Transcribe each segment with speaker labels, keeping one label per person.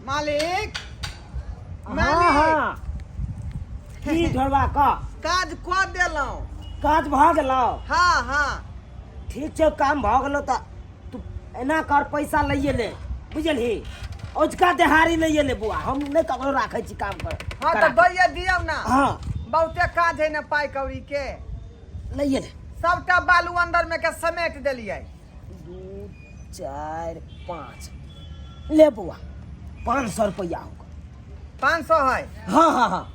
Speaker 1: मालिक।
Speaker 2: हाँ।
Speaker 1: मालिक।
Speaker 2: हाँ, की ढोरबा कह?
Speaker 1: काज कऽ देलहुँ।
Speaker 2: काज भऽ गेलौ?
Speaker 1: हाँ हाँ।
Speaker 2: ठीक छौ, काम भऽ गेलौ तऽ तू एना कर, पैसा लैए ले, बुझलही? औजका देहारी लैए ले बौआ, हम नहि ककरो राखै छी काम कर।
Speaker 1: हाँ, तऽ
Speaker 2: करा के।
Speaker 1: दैए दियौ ना।
Speaker 2: हाँ।
Speaker 1: बहुते काज है ने पाइ कौड़ी के।
Speaker 2: लैए ले।
Speaker 1: सबटा बालू अंदर में के समेट देलियै।
Speaker 2: 2, 4, 5, ले बौआ, 500 रुपया होगा।
Speaker 1: 500 है?
Speaker 2: हाँ हाँ हाँ।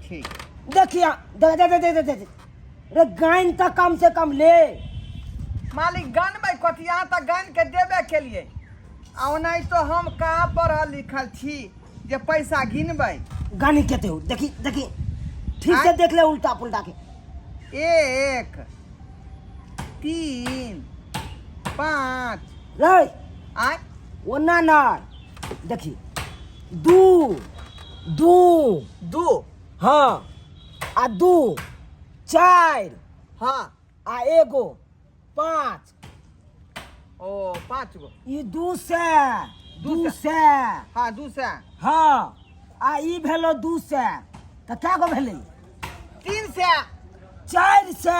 Speaker 1: ठीक।
Speaker 2: देखिए, दे दे दे दे दे दे दे। रे गाइन तऽ कम से कम ले।
Speaker 1: मालिक, गनबै कथी? अहाँ तऽ गन के देबे के लिए, आ ओनाहितो हम कहाँ पढ़ल लिखल छी जे पैसा गिनबै।
Speaker 2: गानी केते हो? देखी देखी, ठीक से
Speaker 1: आँय?
Speaker 2: देख ले उल्टा पुल्टा के।
Speaker 1: 1, 3, 5।
Speaker 2: रे।
Speaker 1: आँय?
Speaker 2: ओना न देखी, 2, 2।
Speaker 1: 2।
Speaker 2: हाँ, आ 2, 4।
Speaker 1: हाँ।
Speaker 2: आ एगो 5।
Speaker 1: ओ 5 गो।
Speaker 2: ई 200, 200।
Speaker 1: हाँ, 200।
Speaker 2: हाँ, आ ई भेलो 200, तऽ कए गो भेलै?
Speaker 1: 300।
Speaker 2: 400।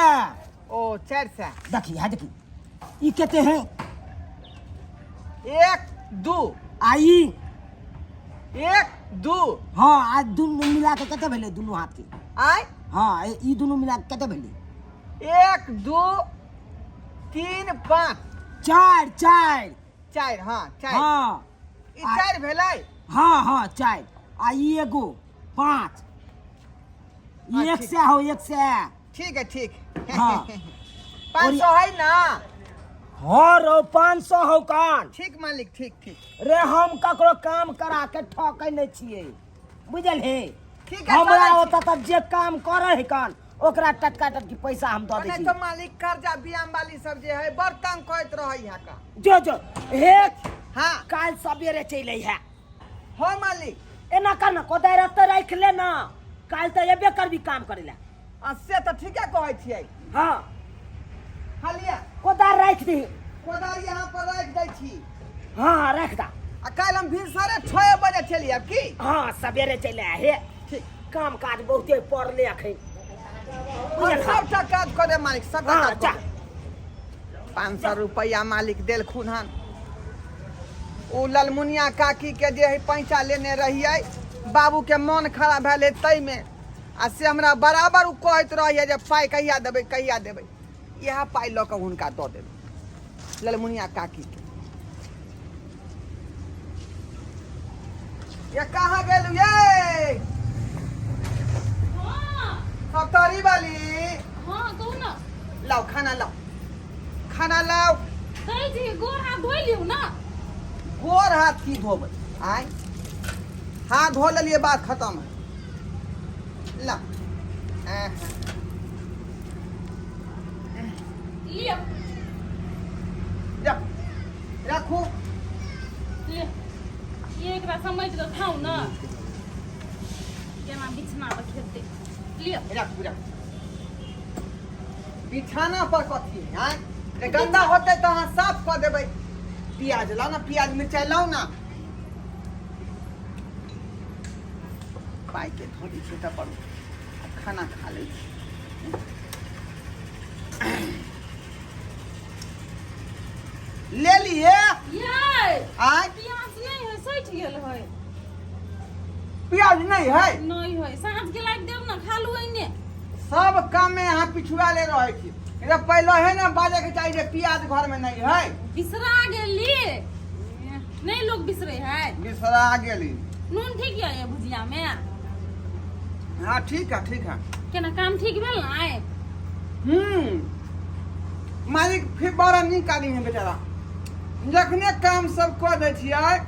Speaker 1: ओ 400।
Speaker 2: देखी, है देखी, ई कते है?
Speaker 1: 1, 2।
Speaker 2: आ ई?
Speaker 1: 1, 2।
Speaker 2: हाँ, आ दुनू मिला के कते भेलै, दुनू हाथ के?
Speaker 1: आय?
Speaker 2: हाँ, ई दुनू मिला के कते भेलै?
Speaker 1: 1, 2, 3, 5।
Speaker 2: 4, 4।
Speaker 1: 4, हाँ, 4।
Speaker 2: हाँ।
Speaker 1: ई 4 भेलै।
Speaker 2: हाँ हाँ, 4, आ ई एगो 5। ई
Speaker 1: हाँ,
Speaker 2: एक
Speaker 1: ठीक।
Speaker 2: सए हो, 100।
Speaker 1: ठीक है, ठीक।
Speaker 2: हाँ।
Speaker 1: 500 है ना?
Speaker 2: हाँ रो, 500 हो कान।
Speaker 1: ठीक मालिक, ठीक ठीक।
Speaker 2: रे, हम ककरो काम करा के ठकै नहि छियै, बुझल हे?
Speaker 1: ठीक है।
Speaker 2: हमरा
Speaker 1: चलै छी।
Speaker 2: ओतऽ तऽ जे काम करे है कान, ओकरा टटका टटकी पैसा हम दऽ दै
Speaker 1: नहि
Speaker 2: छी।
Speaker 1: तो मालिक, कर्जा बियाम वाली सब जे है बड़ तंग करैत रहै है का।
Speaker 2: जो जो हे।
Speaker 1: हाँ।
Speaker 2: काल्हि सबेरे चलि है।
Speaker 1: हाँ मालिक।
Speaker 2: एना कर ना, कोदारि एतऽ राखि ले ना, काल्हि तऽ एबे करबी काम करै लए।
Speaker 1: आ से तऽ ठीके कहै छियै।
Speaker 2: हाँ।
Speaker 1: हाँ, लिअ।
Speaker 2: कोदारि राखि दही।
Speaker 1: कोदारि यहाँ पर राखि दै छी।
Speaker 2: हाँ हाँ, राखि दा।
Speaker 1: आ काल्हि हम भिनसरे 6 बजे चलि आयब की?
Speaker 2: हाँ, सबेरे चलि आ हे।
Speaker 1: ठीक।
Speaker 2: काम काज बहुते पड़ले अखन,
Speaker 1: हम
Speaker 2: बुझल?
Speaker 1: सबटा काज कऽ देब मालिक, सबटा
Speaker 2: हाँ।
Speaker 1: काज
Speaker 2: जा।
Speaker 1: कऽ देब। 500 रुपैआ मालिक देलखुन हन। ओ ललमुनिया काकी के जे है पैसा लेने रहियै, बाबूके मोन खराब भेल है ताहिमे, आ से हमरा बराबर ओ कहैत रहैए जे पाइ कहिया देबै, कहिया देबै। इएह पाइ लऽ कऽ हुनका दऽ देबै, ललमुनिया काकीके। ये कहाँ गेलू ये?
Speaker 3: हाँ।
Speaker 1: सप्तरी वाली।
Speaker 3: हाँ, कहू ना।
Speaker 1: लाओ खाना, लाओ खाना, लाओ।
Speaker 3: कहै छी गोर हाथ धोइ लियौ ना।
Speaker 1: गोर हाथ की धोबै? आय, हाथ धो लेलियै, बात खतम है। ला आहा।
Speaker 3: लिअ।
Speaker 1: रख, रखू।
Speaker 3: लिअ, ये एकरा समझ कऽ खाउ ने, केना बिछना पर खेतै। लिअ।
Speaker 1: रखू, रखू। बिछाना पर कथी है? आँय रे, गंदा होतै तऽ अहाँ साफ कऽ देबै। प्याज लाउ ने, प्याज मिरचाइ लाउ ने। पाइके धो दै छियै तऽ पर खाना खा लै छी। ले लिए।
Speaker 3: ये।
Speaker 1: आँय?
Speaker 3: प्याज नहीं है, सठि गेल है।
Speaker 1: प्याज नहीं है?
Speaker 3: नहीं है, साँझ के लाइट देब ना, खा लू एने।
Speaker 1: सब काम में अहाँ पिछुआ ले रहै छी। एकरा पहिले है ने बाजे के चाही जे प्याज घर में नहीं है।
Speaker 3: बिसरा गेली, नहीं लोग बिसरे है।
Speaker 1: बिसरा गेली।
Speaker 3: नून ठीक है ये भुजिया में?
Speaker 1: हाँ, ठीक है, ठीक है।
Speaker 3: केना काम ठीक भेल ना आइ?
Speaker 1: मालिक फिर बड़ा नीक आदमी है बेचारा, जखने काम सब कऽ दै छियै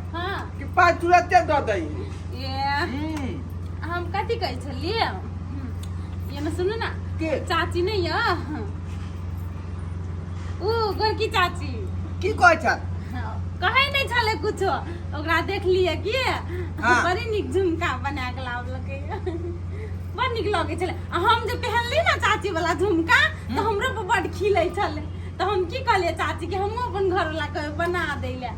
Speaker 1: कि पाइ तुरते दऽ दै है।
Speaker 3: ये। हम कथी कहै छलियै ये ने, सुनू ना।
Speaker 1: के?
Speaker 3: चाची नहीं य, ऊ गोरकी चाची।
Speaker 1: की कहै छल?
Speaker 3: कहै नहि छलै कुछो, ओकरा देखलियै कि बड़ी नीक झुमका बना के लाबलकै, बड़ नीक लगै छलै। आ हम जे पहनली ने चाची वाला झुमका तऽ हमरो पर बड़ खिलै छलै, तऽ हम की कहलियै चाची के, हमहूँ अपन घरवाला के बना दै लए।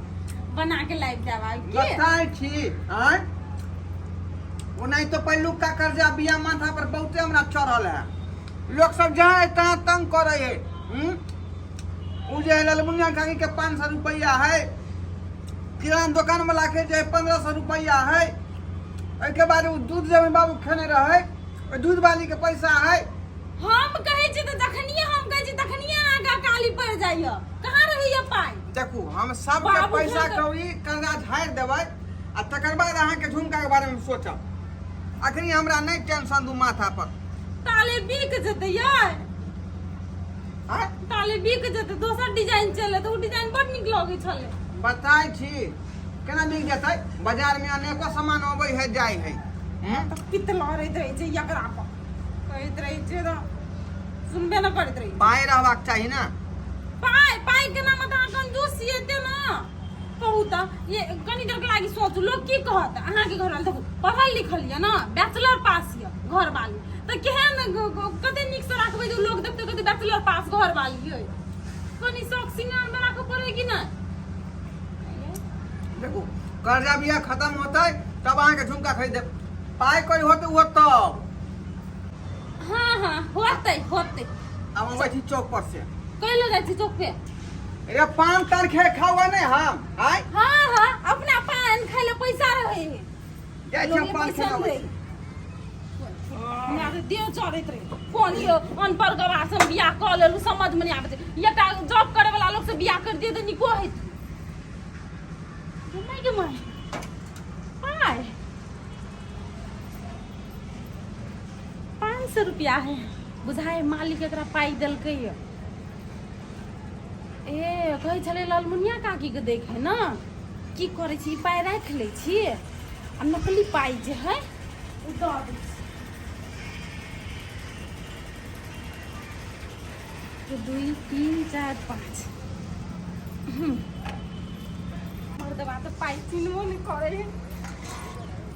Speaker 3: बना के लाबि देब आब की
Speaker 1: बताइ छी आँय ओनाहितो पहिलुका कर्जा बिया माथा पर बहुते हमरा चढ़ल है लोक सब जहाँ है तहाँ तंग करे है हम्म? उ जे है ललमुनिया काकी के 500 रुपया है किराना दोकान वाला के जे 1500 रुपया है ओहिके बाद उ दूध जे बाबू खेने रहे ओहि दूध वाली के पैसा है
Speaker 3: हम कहै छी तऽ जखनिये हम कहै छी तखनिये अहाँके अकाली पड़ि जाइए कहाँ रहैए पाइ
Speaker 1: देखू हम सबके
Speaker 3: बाबू
Speaker 1: पैसा
Speaker 3: खेलकै।
Speaker 1: कौड़ी कर्जा झाड़ि देबै आ तकर बाद अहाँके झुमका के बारे में सोचब अखनी हमरा नहि टेंशन दू माथा पर
Speaker 3: ताले बिक जेतै यै
Speaker 1: आँय?
Speaker 3: ताले बिक जेतै दोसर डिजाइन चले तऽ ओ डिजाइन बड नीक लगै छलै
Speaker 1: बताइ छी केना बिक जेतै बाजार में अनेको सामान अबै है जाइ है हम्म?
Speaker 3: तऽ पित्त लहरैत रहै छै एकरा पर कहैत रहै छै तऽ सुनबे नहि करैत रहै
Speaker 1: पाइ रहबाक चाही ने
Speaker 3: पाइ पाइ के नाम तऽ अहाँ कंजूस छियै एते ने कहू तऽ ये कनी देर के लागी सोचू लोग की कहत अहाँके घर वाली देखू पढ़ल लिखल यऽ ने बैचलर पास यऽ घर वाली तऽ केहन कते नीकसँ राखबै जे लोग देखतै कते बैचलर पास घर वाली अइ कनी शौक सिंगारमे राखऽ पड़ै कि नहि
Speaker 1: देखू कर्जा बिया खत्म होतै तब अहाँके झुमका खरीद देब पाइ कोइ होतै ओ तब
Speaker 3: हाँ हाँ होतै होतै
Speaker 1: आब हम अबै छी चौक पर से
Speaker 3: कैलो जाइ छी चौक पे
Speaker 1: रे पान तान खे खाओ नहीं हम आय
Speaker 3: हाँ हाँ अपना पान खाइ ले पैसा रहे है
Speaker 1: जाइ छी हम
Speaker 3: लोग
Speaker 1: पान
Speaker 3: पैसा
Speaker 1: खेने अबै
Speaker 3: नहीं
Speaker 1: छी
Speaker 3: हमरा तऽ देह चढ़ैत रहे कोन यो अनपढ़ गवार से हम बियाह कऽ लेलहुँ समझमे नहि आबै छै एकटा जॉब करे वाला लोक से बियाह कर दिए तऽ नीको होइत माय गे माय पाय 500 रुपया है बुझाय मालिक एकरा पाइ देलकै यऽ ए कहै छलै ललमुनिया काकीके देखे ने की करै छी ई पाइ राखि लै छी आ नकली पाइ जे है ओ दऽ दै छी 2 3 4 5 मर्दबा तऽ पाइ चिन्हबो नहि करै है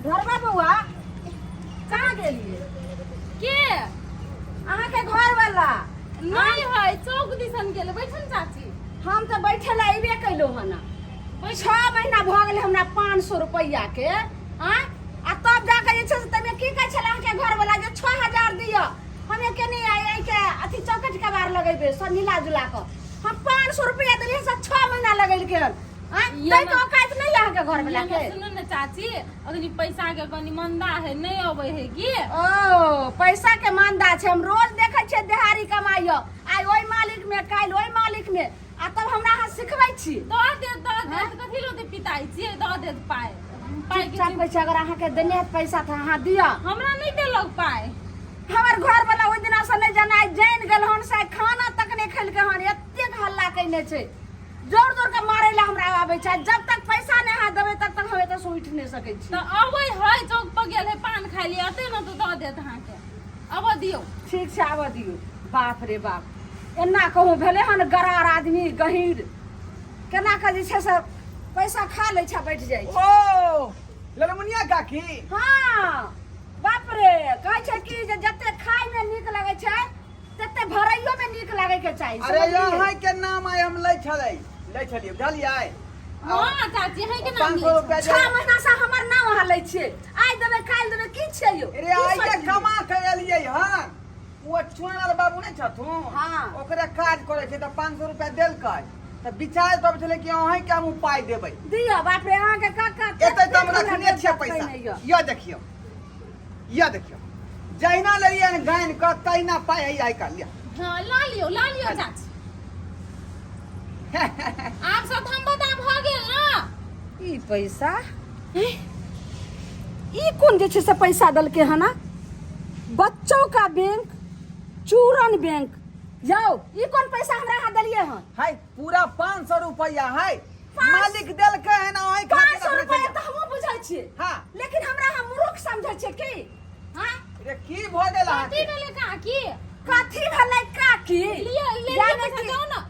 Speaker 4: घरबा बौआ कहाँ गेलियै
Speaker 3: के
Speaker 4: अहाँके घर वाला
Speaker 3: नहि है चौक दिसन गेलै बैठन चाची
Speaker 4: हम तऽ बैठे लए अयबे कयलहुँ हन 6 महीना भऽ गेलै हमरा 500 रुपैआ के आँय आ तब जाके जे छै से तमे की कहै छलै अहाँके घरवला जे 6000 दिअ हमे केने एहिके अथी चौकट कबार लगेबै सब मिला जुला कऽ हम 500 रुपैआ देलियै से 6 महीना लगेलकै हन आँय
Speaker 3: ये
Speaker 4: तै के
Speaker 3: ना-
Speaker 4: औकात नहि यऽ अहाँके घरवला
Speaker 3: ये
Speaker 4: के
Speaker 3: ना सुनू ने चाची अखनी पैसा के कनी मंदा है नहीं अबै है की
Speaker 4: ओ पैसा के मानदा छै हम रोज देखै छियै देहारी कमाइयो आइ ओहि मालिक में काल्हि ओहि मालिक में आ तब हमरा अहाँ सिखबै छी
Speaker 3: दऽ देत दऽ देत कथी लोते पिताइ छियै दऽ देत पाइ पाइ के
Speaker 4: चुपचाप कहै छी अगर अहाँके देने हैत पैसा तऽ अहाँ दिअ
Speaker 3: हमरा नहि देलक पाइ
Speaker 4: हमर घर वाला ओहि दिना से नहि जाना जानि गेल हन से खाना तक नहि खेलकै हन एतेक हल्ला कयने छै जोर जोर के मारै लए हमरा आबै छै जब तक पैसा नहि अहाँ देबै तब तक हम एतऽ से उठि नहि सकै छी
Speaker 3: तऽ अबै है चौक पर गेल है पान खाइ लिए अतै ने तऽ दऽ देत अहाँके अबऽ दियौ
Speaker 4: ठीक छै आबऽ दियौ बाप रे बाप एना कहूँ भेलै हन गरार आदमी गहीर केना कऽ जे छै से पैसा खा लै छै आ बैठ जाइ छै
Speaker 1: ओ ललमुनिया काकी
Speaker 4: हँ बाप रे कहै छै कि जे जते खायमे नीक लगै छै तते भरैयो में नीक लागे के चाही
Speaker 1: अरे
Speaker 4: समझलियै?
Speaker 1: अहाँ के नाम आइ हम लै छलै लै छलियै बुझलियै
Speaker 3: हाँ चाची है के नाम
Speaker 1: 500 रुपया
Speaker 4: 6 महीना से हमर नाम अहाँ लै छियै आइ देबै काल्हि देबै की छियै यौ
Speaker 1: अरे
Speaker 4: की
Speaker 1: आइ के
Speaker 4: सोचलियै?
Speaker 1: कमा के एलियै हन ओ चुनल बाबू नहि छथुन
Speaker 4: हाँ।
Speaker 1: ओकरे काज करै छै तऽ 500 रुपया देलकै तऽ विचार तब छलै कि अहीं के हम पाइ देबै
Speaker 4: दिअ बाप रे अहाँके काका
Speaker 1: एतै तऽ हम रखने छियै पैसा यऽ देखियौ यऽ देखियौ जहिना लेलियै हन गानि कऽ तहिना पाइ है आइ काल्हि लिअ
Speaker 3: हाँ ला लियो ला लियो चाची आब सब हम बता भऽ गेल ना
Speaker 4: ई पैसा ई कोन जे छै से पैसा देलकै हन बच्चों का बैंक चूरन बैंक यौ ई कोन पैसा हमरा अहाँ देलियै हन
Speaker 1: है पूरा 500 रुपया है मालिक देलकै हन अहीं
Speaker 4: पाँच
Speaker 1: खातिर
Speaker 4: सौ
Speaker 1: रखने
Speaker 4: रुपया
Speaker 1: छलियै।
Speaker 4: तऽ हमहूँ बुझै छियै
Speaker 1: हाँ
Speaker 4: लेकिन हमरा अहाँ मूर्ख समझै छियै की हाँ
Speaker 1: रे की भऽ गेल
Speaker 3: कथी
Speaker 1: अहाँके
Speaker 3: भेलै काकी
Speaker 4: कथी भेलै काकी
Speaker 3: लिअ ले लिअ
Speaker 4: यानी
Speaker 3: पैसा
Speaker 4: कि
Speaker 3: जाउ ना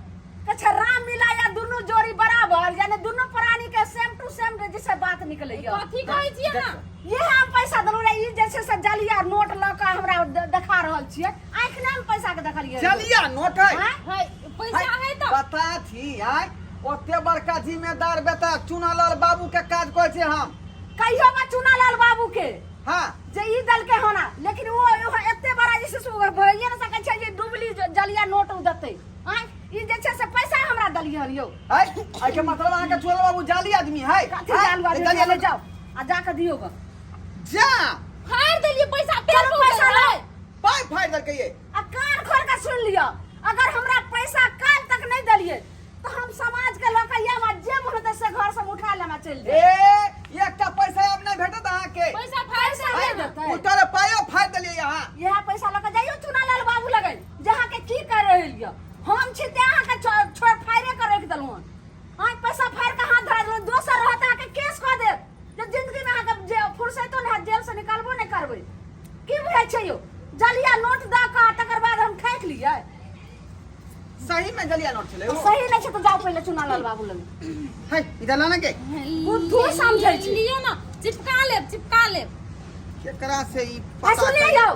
Speaker 4: अच्छा राम मिलाया दुनू जोड़ी बराबर यानी दुनू प्राणी के सेम टू सेम जे छै बात निकलै
Speaker 3: कथी कहै छियै अहाँ
Speaker 4: ये हम पैसा देलहुँ रहे ई जे छै से जलिया नोट लऽ कऽ हमरा देखा रहल छियै आँखि नहि हम पैसा के देखलियै
Speaker 1: जलिया नोट है
Speaker 4: आँय?
Speaker 3: है पैसा है तऽ
Speaker 1: बता थी आय ओते बड़का जिम्मेदार बेटा चुनालाल बाबू के काज करै छै हम।
Speaker 4: कहियो बा चुनालाल बाबू के
Speaker 1: हाँ
Speaker 4: जे ई दल के होना, लेकिन वो वो एते बड़ा जे छै से ओ भइए नहि सकै छै जे डुबली जलिया नोट उ देतै। आँय, ई जे छै से पैसा हमरा देलियै हन यौ।
Speaker 1: है, एहिके मतलब अहाँके चुनालाल बाबू जाली आदमी है?
Speaker 4: कथी जालू आदमी?
Speaker 1: जाली
Speaker 4: ले जाओ आ जाके दियौ ग।
Speaker 1: जा
Speaker 3: फाड़ देलियै पैसा, पेड़
Speaker 4: चलू पैसा लाउ।
Speaker 1: पाइ फाड़ि देलकै ये।
Speaker 4: आ कान खोल के सुन लिअ, अगर हमरा पैसा काल तक नहीं दिलिए तो हम समाज के लऽ के आयब आ जे मन हेतै से घर सब उठा लेब आ चलि
Speaker 1: ए
Speaker 4: जायब।
Speaker 1: एकटा पैसा आब नहि भेटत अहाँके।
Speaker 3: पैसा फाड़ि
Speaker 4: पैसा
Speaker 3: देलियै।
Speaker 4: नहि देतै।
Speaker 1: उतर पाइयो फाड़ि देलियै अहाँ।
Speaker 4: इएह पैसा लऽ के जाइयो चुनालाल बाबू लगे जे अहाँके की कर रहल यऽ। हम छी तें अहाँके छोड़ फाड़े के राखि देलहुँ हन। अहाँ पैसा फाड़ि के हाथ धरा देलहुँ, दोसर रहत अहाँके केस कऽ देत जे जिंदगी में अहाँके जे फुर्सैतो नहि हैत, जेल से निकालबो नहि करबै। की बुझाइ छै यौ? जलिया नोट दऽ कऽ तकर बाद हम ठकि लियै?
Speaker 1: सही में जलिया नोट छलै ओ।
Speaker 4: सही नहि छै तऽ जाउ पहिले चुनालाल बाबू लग।
Speaker 1: है, इधर लाना के।
Speaker 4: बुद्धू समझै छी।
Speaker 3: लिअ ना, चिपका लेब, चिपका लेब।
Speaker 1: केकरा से ई
Speaker 4: आ
Speaker 1: पता
Speaker 4: सुनिए
Speaker 1: करी?
Speaker 4: यौ,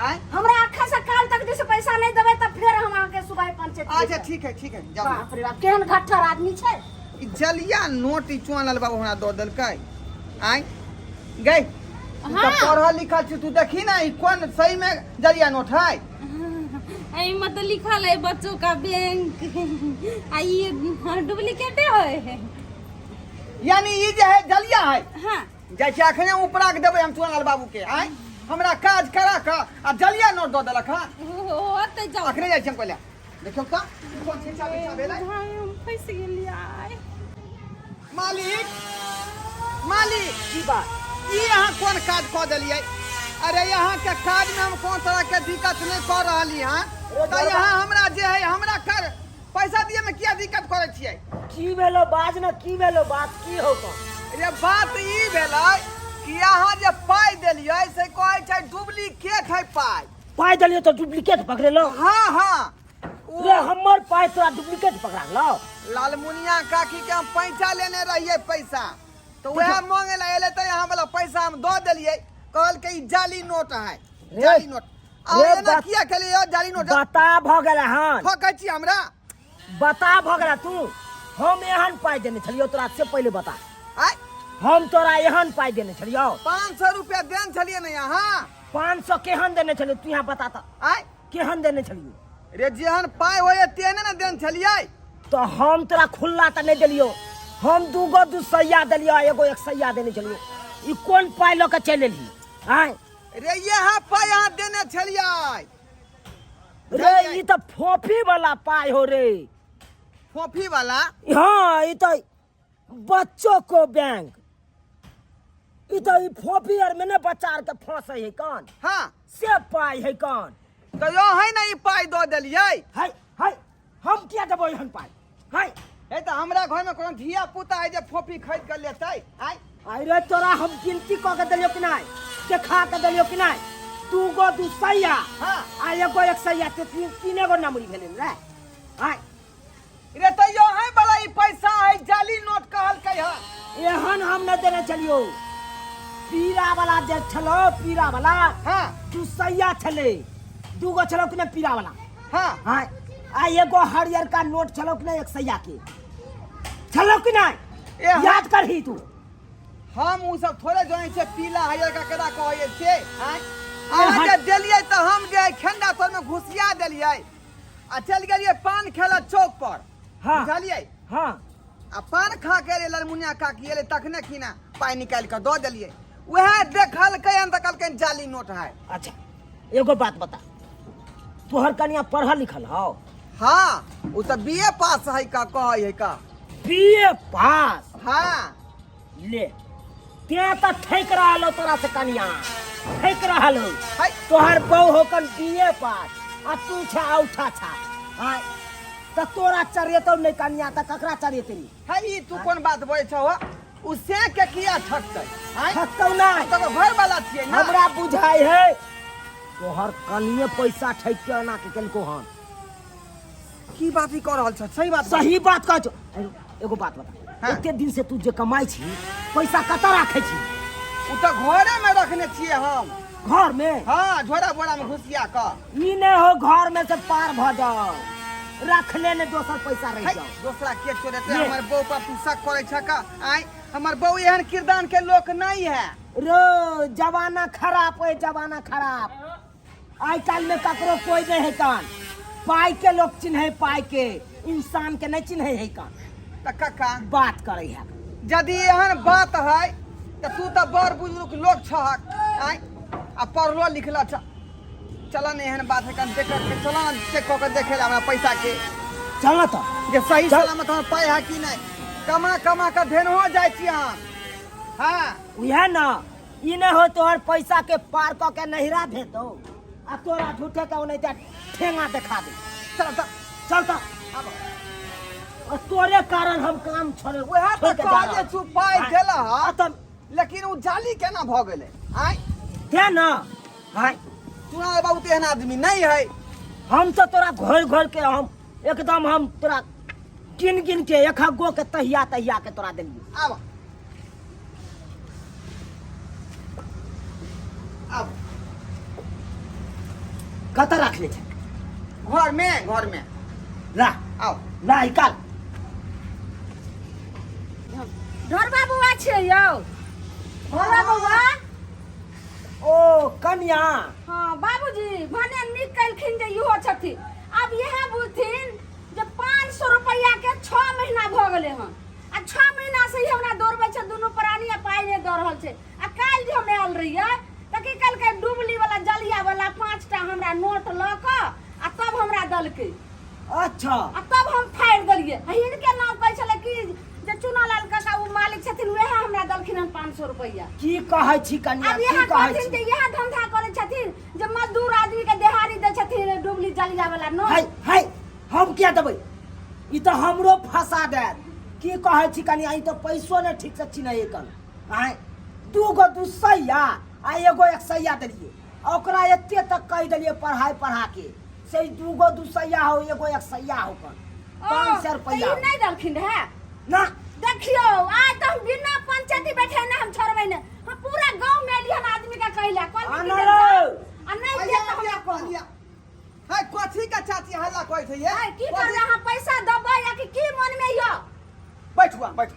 Speaker 1: आँय?
Speaker 4: हमरा अखन से काल तक जे पैसा नहीं देबै तऽ फेर हम अहाँके सुबह पंचायत।
Speaker 1: अच्छा ठीक है, ठीक है, जाउ।
Speaker 4: बाप रे बाप, केहन घट्ठर आदमी छै।
Speaker 1: ई जलिया नोट ई चुनालाल बाबू हमरा दऽ देलकै। आँय गई, तू तऽ
Speaker 3: हाँ।
Speaker 1: पढ़ल लिखल छी, तू देखी ना ई कोन सही में जलिया नोट है।
Speaker 3: एहिमे तऽ लिखल है बच्चों का बैंक, आ ई डुप्लीकेटे है।
Speaker 1: यानी ई जे है जलिया है।
Speaker 3: हाँ।
Speaker 1: जाइ छी अखने उपरा के देबै हम चुनालाल बाबू के। आँय, हमरा काज करा कऽ आ जलिया नोट दऽ देलक हँ।
Speaker 3: ओतऽ जाउ।
Speaker 1: अखने जाइ छी हम पहिले। देखियौ तऽ कोन छिछा बिछा भेलै।
Speaker 3: भाई, हम फँसि गेलियै।
Speaker 1: मालिक, मालिक।
Speaker 2: की बात?
Speaker 1: ई अहाँ कोन काज कऽ देलियै? अरे यहाँ के काज में हम कोन तरह के दिक्कत नहीं कऽ रहली हँ, तऽ यहाँ हमरा जे है हमरा कर पैसा दिए में किया दिक्कत करै छियै?
Speaker 2: की भेलो बाज न, की भेलो बात की हो तो?
Speaker 1: रे बात ई भेलै कि अहाँ जे पाइ देलियै से कहै छै डुप्लीकेट है पाइ।
Speaker 2: पाइ देलियै तऽ डुप्लीकेट पकड़ेलो?
Speaker 1: हाँ हाँ।
Speaker 2: रे हमर पाइ तोरा डुप्लीकेट पकड़ा गेलौ?
Speaker 1: लालमुनिया काकी के हम पैसा लेने रहियै पैसा, तऽ वएह मांगे ला एलै तऽ यहाँ वाला पैसा हम दऽ देलियै, कहलकै ई जाली नोट है, जाली नोट। आ
Speaker 2: रे
Speaker 1: एना
Speaker 2: बत-
Speaker 1: किया केलियै यौ जाली नोट?
Speaker 2: बता भऽ गेल हन।
Speaker 1: ठकै छी हमरा?
Speaker 2: बता भऽ गेल तू। हम एहन पाइ देने छलियौ तोरा से पहिले बता।
Speaker 1: आय?
Speaker 2: हम तोरा एहन पाइ देने छलियौ?
Speaker 1: 500 रुपया देन छलियै ने यहाँ।
Speaker 2: 500 केहन देने छलियौ तू यहाँ बता तऽ।
Speaker 1: आय?
Speaker 2: केहन देने छलियौ?
Speaker 1: रे जेहन पाइ होइए तेहने ने देन छलियै।
Speaker 2: तऽ हम तोरा खुल्ला तऽ नहि देलियौ, हम दूगो दू सैया देलियौ, एगो एक सैया देने छलियौ। ई कोन पाइ लऽ कऽ चलि एलही? आँय?
Speaker 1: रे इएह पाइ अहाँ देने छलियै।
Speaker 2: रे ई तऽ फोफी वाला पाइ हो रे।
Speaker 1: फोफी वाला?
Speaker 2: हाँ, ई तऽ बच्चो को बैंक, ई तऽ ई फोफी आर में ने बच्चा आर के फंसे है कान।
Speaker 1: हाँ।
Speaker 2: से पाइ है कान।
Speaker 1: तऽ यो है ने ई पाइ दऽ देलियै।
Speaker 2: है है, हम किया देबो एहन पाइ? है
Speaker 1: हे तऽ हमरा घर में कोनो धिया पुता है जे फोफी खरीद के लेतै? आय
Speaker 2: अरे तोरा हम गिनती कऽ के देलियौ कि नहि, देखा के देलियौ कि नहि? दूगो दू सैया
Speaker 1: हाँ।
Speaker 2: आ एगो एक सैया, ते तीने गो नमरी भेलै रे। आय
Speaker 1: रे तऽ यो है वाला ई पैसा है जाली नोट कहलकै हँ।
Speaker 2: एहन हम नहि देने छलियौ। पीरा वाला जे छलो, पीरा वाला।
Speaker 1: हाँ।
Speaker 2: दू सैया छलै, दूगो छलौ कि नहि पीरा वाला?
Speaker 1: हाँ।
Speaker 2: हाँ, आ एगो हरियरका नोट छलौ कि नहि एक सैया के छलौ कि नहि?
Speaker 1: ए, हम-
Speaker 2: याद करही तू।
Speaker 1: हम उ सब थोड़े जानै छियै पीला हरियर का केना कहै से। आँय? अहाँ जे देलियै तऽ हम जे खेंडा तर में घुसिया देलियै आ चलि गेलियै पान खेलऽ चौक पर।
Speaker 2: हाँ।
Speaker 1: बुझलियै?
Speaker 2: हाँ।
Speaker 1: आ पान खा के एलै ललमुनिया काकी, एलै तखने खिना पाइ निकालि कऽ दऽ देलियै। वएह देखलकै हन तऽ कहलकै जाली नोट है।
Speaker 2: अच्छा एगो बात बता, तोहर कनिया पढ़ल लिखल हौ?
Speaker 1: हाँ, उ तऽ बी ए पास है का कहै है का।
Speaker 2: बी ए पास?
Speaker 1: हाँ।
Speaker 2: ले तें तऽ ठकि रहल हो तोरा से कनिया, ठकि रहल हो।
Speaker 1: है।
Speaker 2: तोहर बहू हो कन बी ए पास आ तू छा औठा छा। आय तऽ तोरा चढ़ेतौ नहि कनिया तऽ ककरा चढ़ेतै?
Speaker 1: है ई तू कोन बात बजै छौ? उ से के किया ठकतै? आँय?
Speaker 2: ठकतौ नहि।
Speaker 1: तकर घर वाला छियै ना।
Speaker 2: हमरा बुझाइ है तोहर कनिये पैसा ठकि के एना के केलको हन।
Speaker 1: की बात ई कऽ रहल छ? सही बात,
Speaker 2: सही बात कहै छौ। एगो बात बता,
Speaker 1: हाँ।
Speaker 2: एते दिन से तू जे कमाइ छी पैसा कतऽ राखै छी?
Speaker 1: उ तऽ घरे में रखने छियै हम।
Speaker 2: घर में?
Speaker 1: हाँ, झोरा बोरा में घुसिया कऽ।
Speaker 2: ई नहि हो घर में से पार भऽ जाओ। रखले ने दोसर पैसा रहि
Speaker 1: है,
Speaker 2: जाओ।
Speaker 1: दोसरा के चोरेतै?
Speaker 2: ये।
Speaker 1: हमर बहू पर तू शक करै छ का? आय, हमर बहू एहन किरदान के लोक नहीं है।
Speaker 2: रो जमाना खराब है, जमाना खराब। आइ काल्हि में ककरो कोई नहीं है कान। पाई के लोग चिन्हे, पाई के इंसान के नहीं चिन्हे है कान।
Speaker 1: तऽ काका
Speaker 2: बात करे है।
Speaker 1: यदि एहन बात है तऽ तू तऽ बड़ बुजुर्ग लोक छहक, आय, आ पढ़लो लिखलो छ। चल ने, एहन बात है कन देख के चल ने, चेक कऽ के देखे ला हमरा पैसा के।
Speaker 2: चल ना तऽ।
Speaker 1: जे सही
Speaker 2: चल।
Speaker 1: सलामत हमर पाइ है कि नहीं। कमा कमा के धेनहो जाइ छी हम। हाँ।
Speaker 2: उएह न, ई नहि हो तोहर पैसा के पार कऽ के नहिरा भेज दौ आ तोरा झूठे के ओनाहिते ठेंगा देखा दे।
Speaker 1: चल तऽ।
Speaker 2: चल तऽ।
Speaker 1: आब।
Speaker 2: आ तोरे कारण हम काम छोड़े
Speaker 1: उएह
Speaker 2: छोड़
Speaker 1: तऽ
Speaker 2: के जा
Speaker 1: कहलियै
Speaker 2: रहल
Speaker 1: तू पाइ
Speaker 2: आँय।
Speaker 1: देलह,
Speaker 2: आ तऽ
Speaker 1: लेकिन ओ जाली केना भऽ गेलै? आँय।
Speaker 2: दे न। आँय।
Speaker 1: चुनाव बाबू तऽ एहन आदमी नहीं है।
Speaker 2: हम तऽ तोरा घोरि घोरि के हम एकदम हम तोरा गिन गिन के एक गो के तहिया तहिया के तोरा देलियै।
Speaker 1: आब आब।
Speaker 2: कतऽ राखले छै?
Speaker 1: घर में, घर में।
Speaker 2: ला।
Speaker 1: आउ।
Speaker 2: ला निकाल।
Speaker 4: ढोरबा बौआ छियै यौ, ढोरबा बौआ।
Speaker 2: ओ कन्या।
Speaker 4: हाँ बाबूजी, भने नीक कलखिन जे इहो छथिन। आब इएह बुझथिन जे 500 रुपैआ के 6 महीना भऽ गेलै हन आ 6 महीना से ही हमरा दौड़बै छै दुनू प्राणी आ पाइ नहि दऽ रहल छै। आ काल्हि जे हम आयल रहियै तऽ की कहलकै, डुबली वाला जलिया वाला 5टा हमरा नोट लऽ कऽ आ तब हमरा देलकै।
Speaker 2: अच्छा।
Speaker 4: आ तब हम फाड़ि देलियै। आ हिनके नाम कहै छलै कि जे चुनालाल काका ओ मालिक छथिन, वएह हमरा देलखिन हन 500 रुपैआ।
Speaker 2: की कहै छी कन्या?
Speaker 4: आब
Speaker 2: की
Speaker 4: इएह
Speaker 2: कहै
Speaker 4: कहथिन
Speaker 2: छी
Speaker 4: जे इएह धंधा करै छथिन जे मजदूर आदमी के देहाड़ी दै छथिन डुबली जलिया वाला नोट।
Speaker 2: है है, हम किया देबै? ई तऽ हमरो फंसा देत। की कहै छी कन्या, ई तऽ पैसो नहि ठीक से चिन्है कन। आँय, 2 गो 2 सैया आ एगो 1 सैया देलियै आ ओकरा एते तक कहि देलियै पढ़ाइ पढ़ा के से ई 2 गो 2 सैया हो एगो 1 सैया हो कन
Speaker 4: ओ,
Speaker 2: 500
Speaker 4: तऽ
Speaker 2: रुपैआ।
Speaker 4: ई नहि देलखिन रहए
Speaker 2: ना।
Speaker 4: देखियौ, आइ तऽ हम बिना पंचायती बैठे ने हम छोड़बै ने। हम पूरा गाँव में एलियै हन आदमी के कहै लए, कहलकै कि
Speaker 2: आना
Speaker 4: जे
Speaker 2: रौ।
Speaker 4: जाउ, आ नहि देत तऽ हमरा कहू।
Speaker 1: है, कथी के चाची हल्ला करै छै ये?
Speaker 4: आइ की करबै अहाँ, पैसा देबै या कि की मन में यऽ?
Speaker 1: बैठू अहाँ, बैठू।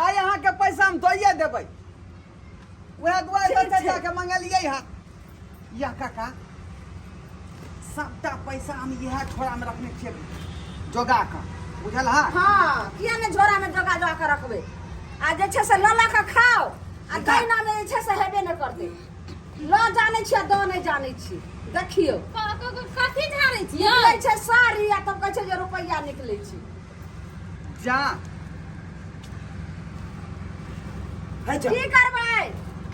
Speaker 1: आइ अहाँके पैसा हम दइए देबै, उएह दुआरे
Speaker 4: ठीक
Speaker 1: तऽ
Speaker 4: छै।
Speaker 1: जाके मंगलियै हँ। या काका, सबटा पैसा हम इएह झोरामे रखने छियै जोगा कऽ, बुझल हँ?
Speaker 4: हाँ, किया ने झोरा में जोगा जोगा के रखबै? आ जे छै से लऽ लऽ के खाओ आ दैना में जे छै से हेबे नहि करतै। लऽ जानै छियै, दऽ नहि जानै छी। देखियौ।
Speaker 3: कथी झाड़ै छियै?
Speaker 4: निकलै छै साड़ी आ तब कहै छै जे रुपैआ निकलै छै।
Speaker 1: जा।
Speaker 2: है जा।
Speaker 4: की करबै,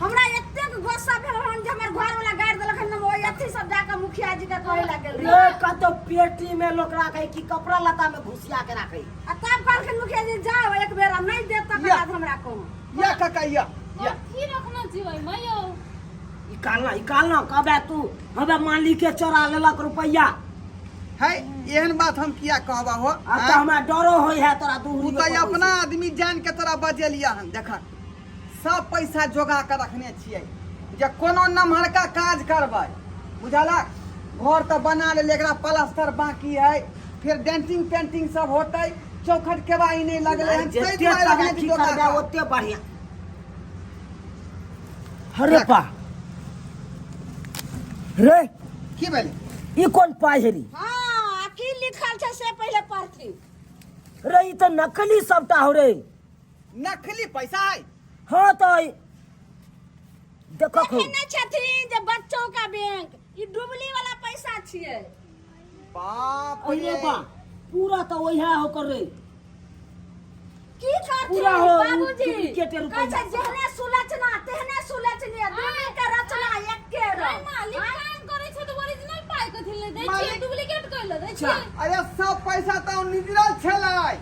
Speaker 4: हमरा एतेक गुस्सा भेल हन जे हमर घर वाला गारि देलक हन, हम ओहि अथी सब जाके मुखिया जी के कहै लए गेल
Speaker 2: रे
Speaker 4: रहियै।
Speaker 2: कतौ पेटी में लोक राखै कि कपड़ा लत्ता में घुसिया के राखै?
Speaker 4: आ तब कहलखिन मुखिया जी जाओ एक बेर, आ नहि देत तकर
Speaker 1: या।
Speaker 4: बाद हमरा कहू।
Speaker 1: या काका, या या।
Speaker 3: कथी रखने छी ओहिमे यौ?
Speaker 2: निकालना निकालना, कहबे तू हमे मालिक के चोरा लेलक रुपैआ।
Speaker 1: है, एहन बात हम किया कहबा हो?
Speaker 2: अब तऽ हमरा डरो होइ है तोरा
Speaker 1: तू
Speaker 2: दूरी।
Speaker 1: तऽ अपना आदमी जान के तोरा बजेलिया हन। देख, सब पैसा जोगा के रखने छियै जे कोनो नमहरका काज करबै, बुझलक? घर तऽ बना लेलियै, एकरा प्लास्टर बाकी है, फिर डेंटिंग पेंटिंग सब होतै, चौखट केबाई नहि लगलै हन, ताहि
Speaker 2: जते
Speaker 1: दुआरे रखने छी
Speaker 2: तरक्की
Speaker 1: जोगा
Speaker 2: करबे
Speaker 1: कऽ।
Speaker 2: ओते बढ़िया। अरे बा रे।
Speaker 1: की भेलै?
Speaker 2: ई कोन पाइ हेरी?
Speaker 4: हाँ, आ की लिखल छै से पहिले पढ़थिन।
Speaker 2: रे, ई तऽ नकली सबटा हो रे।
Speaker 1: नकली पैसा है?
Speaker 2: हाँ तऽ देखो।
Speaker 4: देखै नहि छथिन जे बच्चों का बैंक, ई डुबली वाला पैसा छियै।
Speaker 1: बाप
Speaker 2: अरे
Speaker 1: रे।
Speaker 2: बा, पूरा तऽ वही हो कर रे।
Speaker 4: की करथिन
Speaker 2: पूरा हो,
Speaker 4: बाबूजी?
Speaker 2: डुप्लीकेट रुपैआ।
Speaker 4: कहै छै जेहने सुलक्षणा तेहने सुलक्षणी, दुनू के रचना एके
Speaker 3: अरे
Speaker 4: रंग।
Speaker 3: मालिक, काम करै छै तऽ ओरिजिनल पाइ कथी ले दै छियै?
Speaker 1: मालिक-
Speaker 3: डुप्लीकेट कैले दै छियै?
Speaker 1: अरे सब पैसा तऽ निजरल छलै।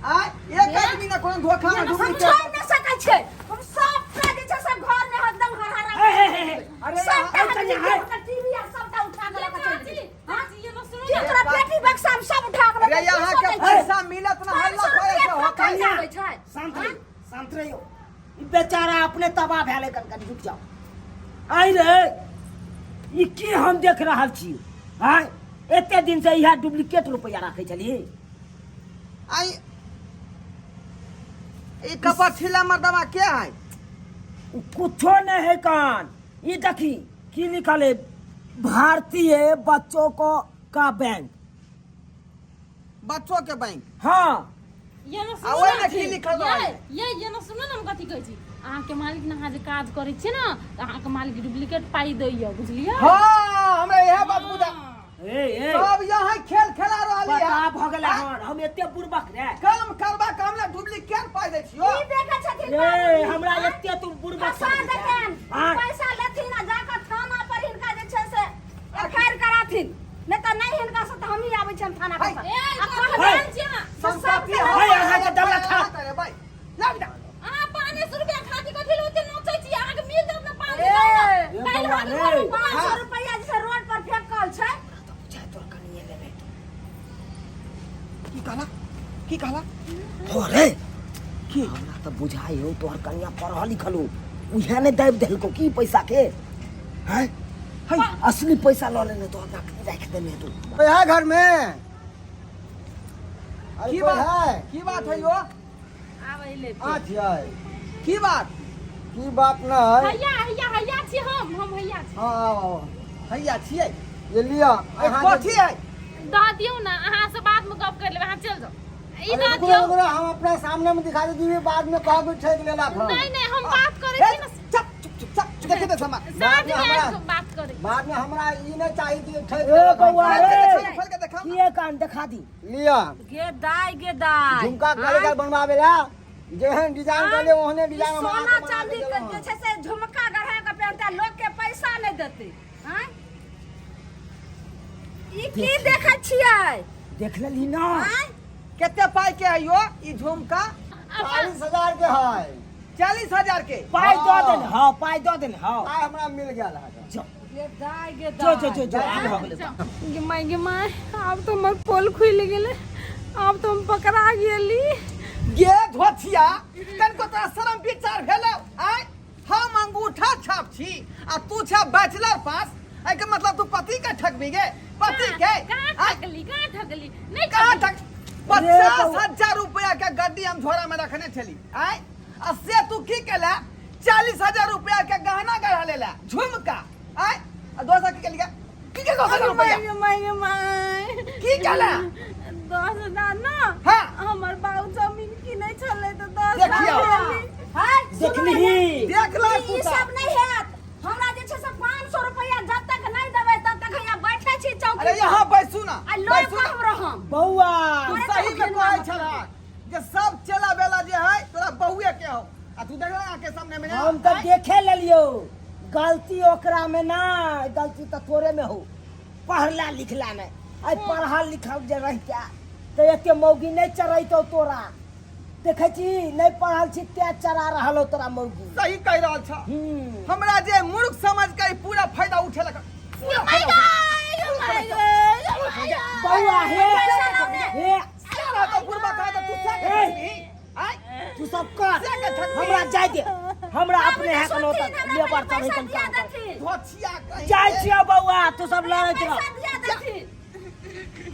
Speaker 1: आय, एक आदमी ने कोनो धोखा में
Speaker 4: हम
Speaker 1: डुप्लीकेट
Speaker 4: छोड़ नहि सकै छियै, हम सबटा जे छै से घर में एकदम हरहरा।
Speaker 2: हे, हे, हे, हे।
Speaker 1: अरे
Speaker 4: सबटा
Speaker 2: अरे
Speaker 4: हम
Speaker 2: कन्या, हे।
Speaker 4: टीवी आर सबटा उठा के लऽ के चलि
Speaker 3: चाची,
Speaker 4: गेलै। हाँ?
Speaker 3: चाची, ये सुनू
Speaker 4: की
Speaker 3: ने।
Speaker 4: तोरा पेटी बक्सा में सब उठा के लऽ
Speaker 1: अरे
Speaker 4: के
Speaker 1: यहाँ के पैसा मिलत ना हल्ला
Speaker 4: 500
Speaker 1: करे
Speaker 4: रुपया
Speaker 1: से होता।
Speaker 4: पकड़ जाबै छै।
Speaker 2: शांत रहियो, शांत रहियो। ई बेचारा अपने तबाह भेलै। कन कन रुक जाओ। आइ रे, ई की हम देख रहल छी? आय। एते दिन से इएह डुप्लीकेट रुपैआ राखै छली।
Speaker 1: आई ई कपड़ छिला मर्दवा के है?
Speaker 2: उ कुछो नहीं है कान। ई देखी की लिखल है, भारतीय बच्चों को का बैंक।
Speaker 1: बच्चों के बैंक?
Speaker 2: हाँ।
Speaker 3: ये न
Speaker 1: आ
Speaker 3: सुनू
Speaker 1: ओहिमे
Speaker 3: ने
Speaker 1: की लिखल रहै?
Speaker 3: ये न सुनू ने, हम कथी कहै छी, अहाँके मालिक ने अहाँ जे काज करै छियै ने तऽ अहाँके मालिक डुप्लीकेट पाइ दैया, बुझलियै?
Speaker 1: हाँ, हमरा इएह बात बुझा।
Speaker 2: ए ए,
Speaker 1: सब यहाँ खेल खेला रहली है।
Speaker 2: पता भऽ गेलै हन, हम एते बुड़बक रे।
Speaker 1: काम करबा के हमरा डुप्लीकेट पाइ दै छियो।
Speaker 4: की देखै छथिन
Speaker 2: ए
Speaker 4: बाबूजी?
Speaker 2: हमरा एते तू बुड़बक
Speaker 4: फंसा देतनि।
Speaker 2: हाँ।
Speaker 4: पैसा लेथिन आ जाकऽ थाना पर हिनका जे छै से एफआईआर कराथिन, नहि तऽ नहि हिनका से तऽ हमही आबै छियनि थाना पर।
Speaker 3: ए,
Speaker 4: आ
Speaker 3: कथी
Speaker 4: कहबनि
Speaker 3: भेल छी अहाँ?
Speaker 4: से सबके
Speaker 2: है, अहाँके दौलत खा।
Speaker 1: अरे भाई, लाग जा।
Speaker 3: अहाँ 500 रुपया खातिर कथी लए ओते नोचै छी? अहाँके मिल जायत ने 500।
Speaker 4: ए,
Speaker 3: काल्हि
Speaker 2: बौआ
Speaker 3: अहाँके
Speaker 2: रे।
Speaker 3: घरमे
Speaker 4: 500 रुपैआ जे छै रोड पर फेकल छै।
Speaker 1: की कहला, की कहला?
Speaker 2: हो रे, की हमरा तऽ बुझाइ हो तोहर कनिया पढ़ल लिखल हो, उहे ने दाबि देलको की पैसा के हैं? है, असली पैसा लऽ लेने तोहर नकली राखि देने तू।
Speaker 5: कोई है घर में? अरे
Speaker 1: की
Speaker 5: कोई
Speaker 1: बात
Speaker 5: है?
Speaker 1: की बात है यो?
Speaker 3: आबै ले।
Speaker 5: आ छियै।
Speaker 1: की बात?
Speaker 5: की बात न है।
Speaker 3: हैया हैया हैया छी, हम हैया छी।
Speaker 5: हाँ, आओ आओ।
Speaker 1: हैया छियै।
Speaker 5: ये लिअ।
Speaker 1: ए,
Speaker 5: अहाँके
Speaker 1: कथी है?
Speaker 3: दऽ दियौ ने, अहाँ से बाद में गप कर लेबै, अहाँ चलि जाउ। ई
Speaker 5: अरे
Speaker 3: दऽ
Speaker 5: रुको
Speaker 3: दियौ।
Speaker 5: रुको, हम अपना सामने में दिखा दीजिए, बाद में कहब ठेक लेला हम।
Speaker 3: नहीं नहीं, हम बात करै
Speaker 1: ए,
Speaker 3: छी ने।
Speaker 1: चुप चुप चुप चुप, देखी दे समा।
Speaker 3: साँझ
Speaker 5: बाद में
Speaker 3: में
Speaker 5: हमरा-
Speaker 3: आबि कऽ बात करै।
Speaker 5: बाद में हमरा ई नहीं चाहिए कि ठेक
Speaker 2: ए
Speaker 5: लेलक हम।
Speaker 2: बौआ
Speaker 1: खोल के
Speaker 2: रे,
Speaker 1: देखा, खोल के देखा।
Speaker 2: किए कान देखा दी।
Speaker 5: लिअ।
Speaker 4: गे दाय, गे दाय।
Speaker 5: झुमका कारीगर बनवावे ला जेहन डिजाइन कहले ओहने डिजाइन हम
Speaker 4: सोना
Speaker 5: अहाँके बना
Speaker 4: चांदी
Speaker 5: के
Speaker 4: के
Speaker 5: देलहुँ
Speaker 4: जे
Speaker 5: हन।
Speaker 4: छै से झुमका गढ़ा के पहिनतै, लोक के पैसा नहि देतै। आँय, ई की देखै छियै?
Speaker 2: देख लेली ना?
Speaker 4: आँय,
Speaker 1: कते पाइ के है यो ई झुमका?
Speaker 5: 40,000 के है।
Speaker 1: 40,000 के?
Speaker 2: पाइ दऽ
Speaker 5: हाँ।
Speaker 2: देने, हाँ, पाइ दऽ देने, हाँ।
Speaker 5: पाइ हमरा मिल गेल है।
Speaker 2: जो
Speaker 4: गे दाय, गे
Speaker 2: जो जो
Speaker 4: दाय।
Speaker 2: जो जो, आब भऽ गेलै।
Speaker 3: गे माय, गे माय, आब तऽ हमर पोल खुलि गेलै, आब तऽ हम पकड़ा गेली।
Speaker 1: गे धोथिया, कनको तोरा शरम विचार भेलौ? आय, हम अंगूठा छाप छी आ तू छा बैचलर पास, एहिके मतलब तू पति के ठकबी गे? पति के?
Speaker 3: कहाँ
Speaker 1: आय,
Speaker 3: ठकली, कहाँ ठकली? नहीं
Speaker 1: कहाँ
Speaker 3: ठकली।
Speaker 1: ठक? 50,000 रुपया के गड्डी हम झोरा में रखने छली, आय, आ से तू की केला? 40,000 रुपया के गहना गढ़ा लेला, झुमका। आय, आ दोसर की केली? की के 10,000 रुपया?
Speaker 3: माय माय माय।
Speaker 1: की केला?
Speaker 3: 10,000 ना?
Speaker 1: हाँ।
Speaker 3: हमर बाबू जमीन किनै छलै तऽ दस
Speaker 1: देखियौ।
Speaker 3: हजार देली।
Speaker 4: हाय, सुनू ने,
Speaker 2: देखलिही?
Speaker 1: देख ला
Speaker 4: ई
Speaker 1: तू तऽ।
Speaker 4: सब नहि हैत। हमरा जे छै से 500 रुपैआ जब तक नहि देबै तब तक हैया बैठे छी चौकी
Speaker 1: अरे
Speaker 4: पर।
Speaker 1: यहाँ बैसू ना,
Speaker 4: आ लोग
Speaker 1: बैसू ना।
Speaker 4: कम रहम।
Speaker 2: बौआ,
Speaker 1: तू
Speaker 4: अरे
Speaker 1: सही
Speaker 4: तो
Speaker 1: में कहै छलह जे सब चेला बेला जे है तोरा बहुए के हो, आ तू देख आके सामने में ना।
Speaker 2: हम तऽ देखे लेलियौ, गलती ओकरा में ना, गलती तऽ तोरे में हो, पढ़ला लिखला नहीं। आइ पढ़ल लिखल जे रहिते तऽ एते मौगी नहीं चढ़ैतौ तोरा। देखै छी नहीं पढ़ल छी तें चढ़ा रहल हो तोरा मौगी।
Speaker 1: सही कहि रहल छ।
Speaker 2: हम्म।
Speaker 1: हमरा जे मूर्ख समझ के ई पूरा फायदा उठेलक, पूरा फायदा उठेलक।
Speaker 2: बौआ हे हे,
Speaker 1: साला तो बुढ़बा कहा तू से के
Speaker 2: ए।
Speaker 1: ठकबी? आय,
Speaker 2: तू सब कर,
Speaker 1: से के ठकबी?
Speaker 2: हमरा जाय दे, हमरा अपने है कोनो
Speaker 4: सुनथिन, हमरा
Speaker 2: लेबर
Speaker 4: पहिले
Speaker 2: सब
Speaker 4: पैसा
Speaker 2: है
Speaker 4: दिया
Speaker 2: काम कर।
Speaker 4: देथिन।
Speaker 1: धोछिया कहीं
Speaker 2: जाइ
Speaker 1: के।
Speaker 2: छियौ बौआ, तू सब लड़ैत रह।
Speaker 4: पैसा दिया देथिन।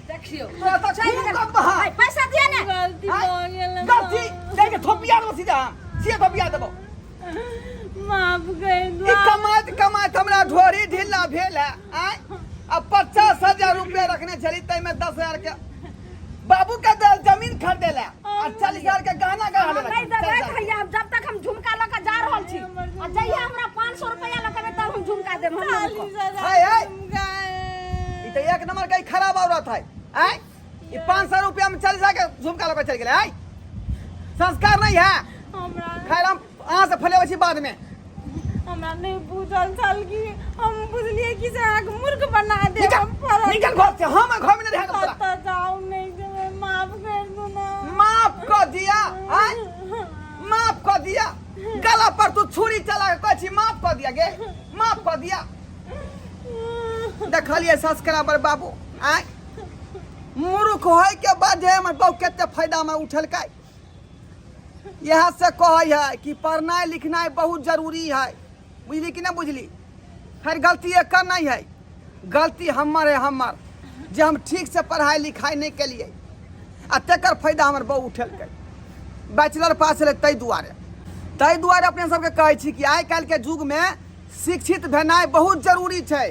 Speaker 4: देखियौ।
Speaker 1: तोरा तऽ खूब कम बहा।
Speaker 4: हाय, पैसा दिया ने।
Speaker 3: गलती भऽ गेल।
Speaker 1: गलती जाके थोपिया देबो सीधा, सीधे थोपिया देबो।
Speaker 3: माफ कर
Speaker 1: ई
Speaker 3: दो।
Speaker 1: कमाइत कमाइत हमरा ढोरी ढिल्ला भेल है। आय, आ 50,000 रुपया रखने छली, ताहिमे 10,000 के बाबू के देल जमीन खरीदे ला आ 40,000 के गहना गढ़ा
Speaker 4: अहाँ
Speaker 1: लेलक।
Speaker 4: नहि देबै
Speaker 1: 40,000।
Speaker 4: तऽ हैया जब तक हम झुमका लऽ कऽ जा रहल छी, आ जहिया हमरा 500 रुपैआ लऽ कऽ देबै तब हम झुमका देब, हम नहि रुकब।
Speaker 3: 40,000
Speaker 1: हाय, हाय।
Speaker 3: झुमका।
Speaker 1: ई तऽ एक नंबर के ई खराब औरत है। आय, ई 500 रुपया में 40,000 के झुमका लऽ कऽ चलि गेलै। आय, संस्कार नहीं है।
Speaker 3: हमरा
Speaker 1: खैर, हम अहाँ से फलेबै छी बाद में।
Speaker 3: हमरा नहीं बुझल छल कि हम बुझलिए कि से अहाँके मूर्ख बना देब।
Speaker 1: निकल,
Speaker 3: हम पढ़ल
Speaker 1: निकल घर से, हम घर में नहीं रहब तोरा।
Speaker 3: कतऽ जाउ? नहीं जेबै, माफ कर दू ना।
Speaker 1: माफ कर दिया? आय, माफ कर दिया? गला पर तू छुरी चला के कहै छी माफ कर दिया। गे, माफ कर दिया? देखलिए सब्सक्राइबर बाबू, आय, मूर्ख होय के बाद जे हमर बहु कते फायदा में उठलकै। इएह से कहै है कि पढ़नाइ लिखनाइ बहुत जरूरी है, बुझली कि नहीं बुझली? खैर, गलती एकर नहीं है, गलती हमर है, हमर। जे हम ठीकसँ पढ़ाइ लिखाइ नहि केलियै आ तकर फायदा हमर बहू उठेलकै। बैचलर पास छलै ताहि दुआरे। ताहि दुआरे अपने सबके कहै छी कि आइ काल्हिके युगमे शिक्षित भेनाइ बहुत जरूरी छै।